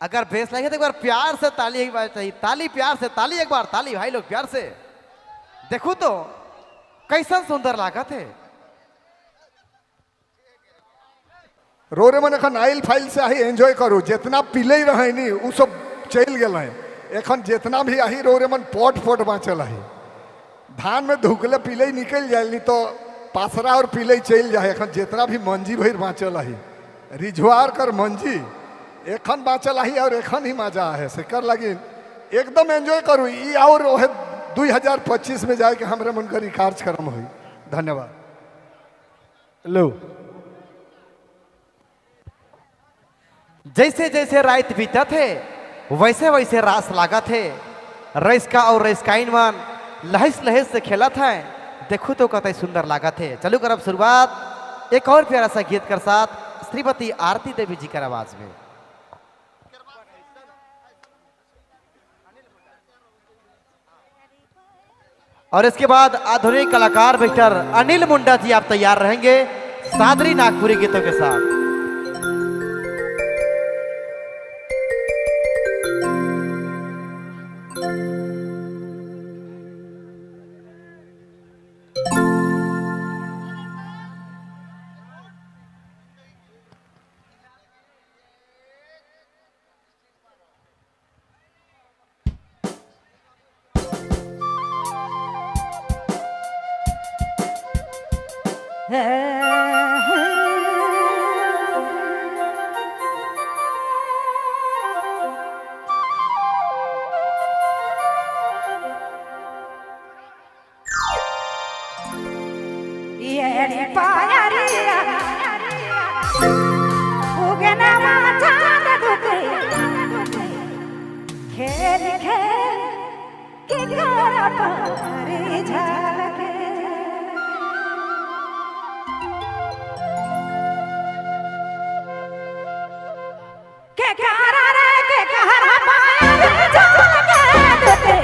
अगर बेस लगे तो एक बार प्यार से ताली एक बार चाहिए, ताली प्यार से, ताली एक बार, ताली भाई लोग प्यार से। देखो तो कैसन सुंदर लागत है। रोरे मन एखन आइल फाइल से आही एंजॉय करू, जितना पीले ही रहे नी उ सब चल गए हैं। एखन जितना भी आही रोरे मन पट पट बाँचल आही। धान में धुकले पीले ही निकल जाए नी तो पासरा और पीले ही चल जाए। एखन जितना भी मंजी भर बाँचल आही, रिझवार कर मंजी एखन बाँचल आही और एखन ही मजा है। से कर लगी एकदम एंजॉय करू। ई और ओहे 2025 में जाए के हमरे मन करी कार्यक्रम हुई। धन्यवाद। लो जैसे जैसे रात बीतत है वैसे वैसे रास लागत है। रईसका और रईसकाइन मन लहस लहस से खेलत है। देखो तो कतई सुंदर लागत है। चलो करब शुरुआत एक और प्यारा सा गीत कर साथ श्रीमती आरती देवी जी कर आवाज में। और इसके बाद आधुनिक कलाकार मिस्टर अनिल मुंडा जी आप तैयार रहेंगे सादरी नागपुरी गीतों के साथ। खेल खेल के कर झलके के करा रे के करा पाया झलके तोते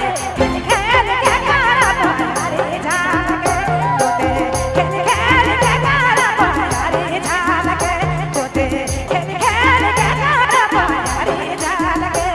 खेल के करा पाया झलके तोते खेल खेल के करा पाया झलके तोते खेल खेल के करा पाया झलके।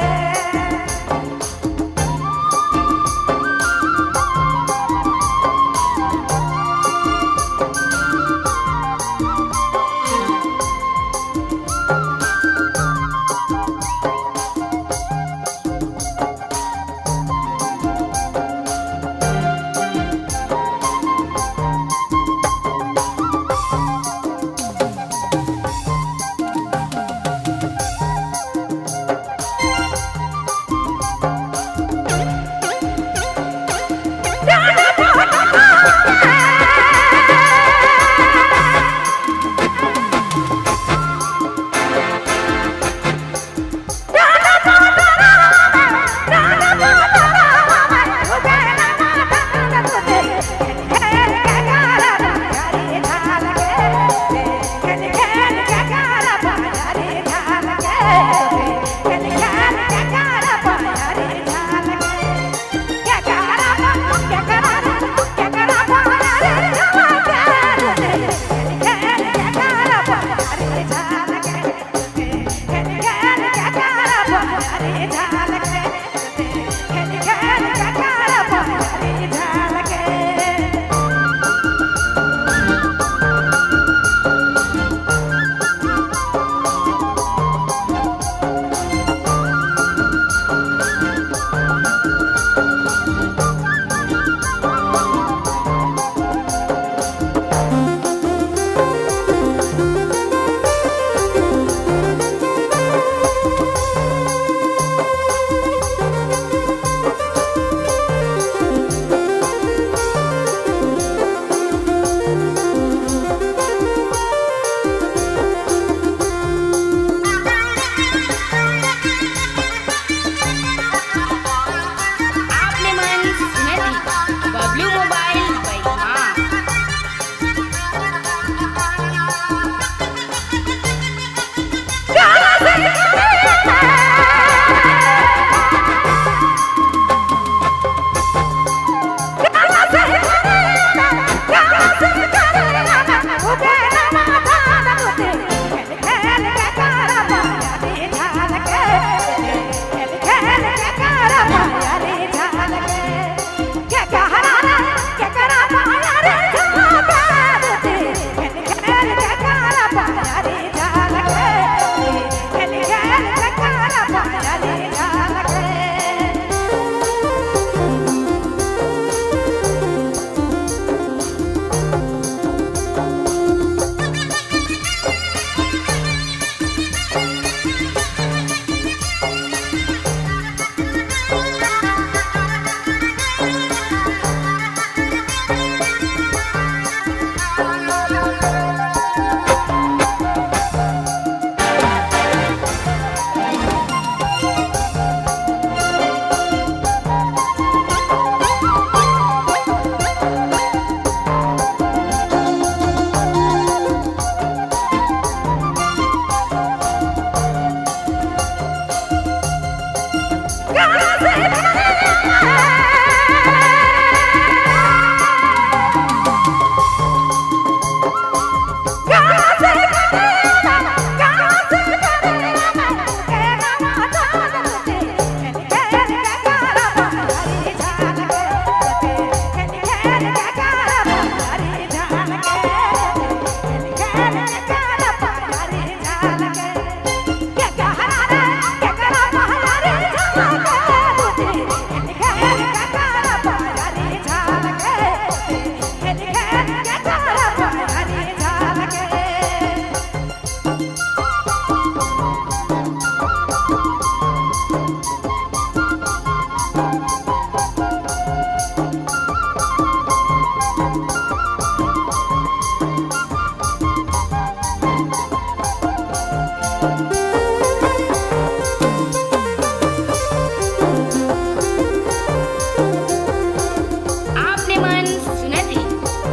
आपने मन सुनत है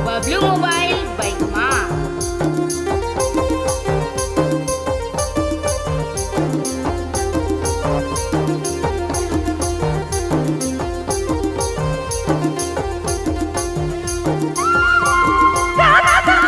बबलू मोबाइल बैगमा। झाल के।